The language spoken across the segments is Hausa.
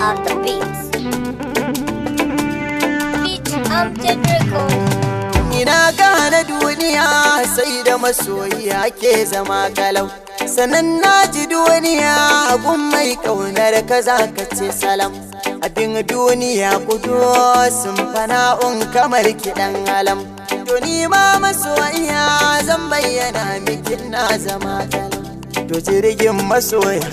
on the beats. Beat Amjad Records. Ina gane duniya sai da masoyi ake zama kalau. Sannan na ji duniya gun mai kaunar ka za ka ce salam. Abin duniya kudu sun fana'un kamar kiɗan alam. To ni ma masoyiya zan bayyana miki na zama kalau. To jirgin masoya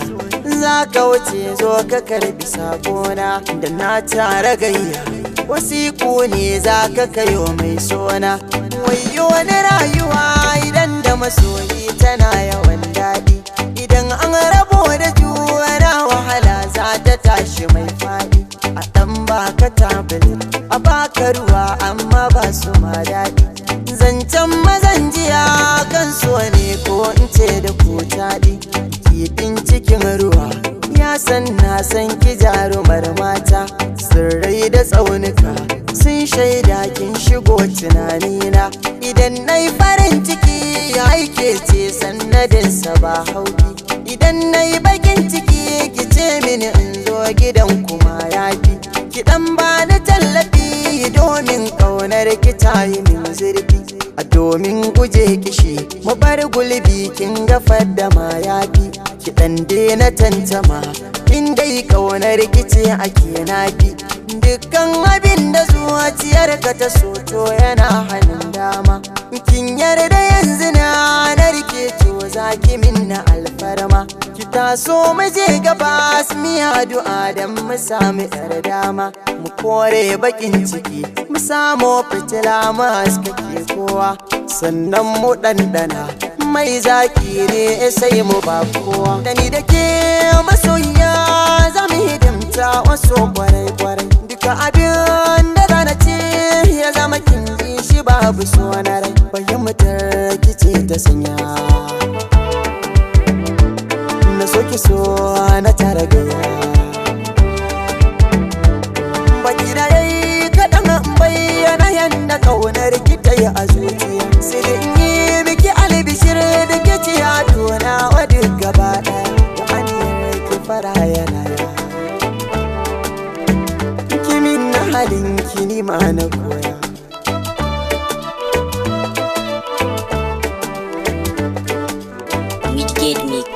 za ka wuce zo ka karbi sakona da na tara gayya. Wasiƙu ne za ka kayo mai sona. Wayyo wani rayuwa idan da masoyi tana yawan daɗi. Idan an rabo da juna wahala za ta tashi mai faɗi. A ɗan baka tablet a baka ruwa amma ba su ma daɗi. Zancen mazan jiya kan so ne ko in ce da ku taɗi. Kifin cikin ruwa ya san na san ki jarumar mata. Tsirrai da tsaunuka sun shaida kin shigo tunanina. Idan na yi farin ciki ya aike ce sannadinsa ba hauki. Idan na yi bakin ciki ki ce mini in zo gidan kuma yafi. Ki ɗan bani tallafi domin ƙaunar ki ta yi min zurfi. A domin guje kishi mu bar gulbi kin gafar da ma yafi. Ki ɗan daina tantama in dai ƙaunar ki ce ake nafi. Dukkan abin da zuciyarka ta so to yana hannun dama. Kin yarda yanzu na narke to za ki min na alfarma. Ki taso mu je gabas mu yi addu'a don mu sami yar dama. Mu kore bakin ciki mu samu fitila mu haskake kowa. Sannan mu ɗanɗana mai zaki ne sai mu ba kowa. Da ni da ke masoyiya za mu hidimta wasu kwarai-kwarai. Duka abin da zana ce ya zama kin ji shi babu so na rai. Fahimtar ki ce ta sanya na so ki so na tara gaya. Baki da yayi kaɗan in bayyana yanda ƙaunar ki ta yi a zuciya. Sai da in yi miki albishir da ke ci ya tona wa duk gaba ɗaya. Da aniyar ki fara yana ya. Kimin na halin ki ni ma na koya. Midgate Mix.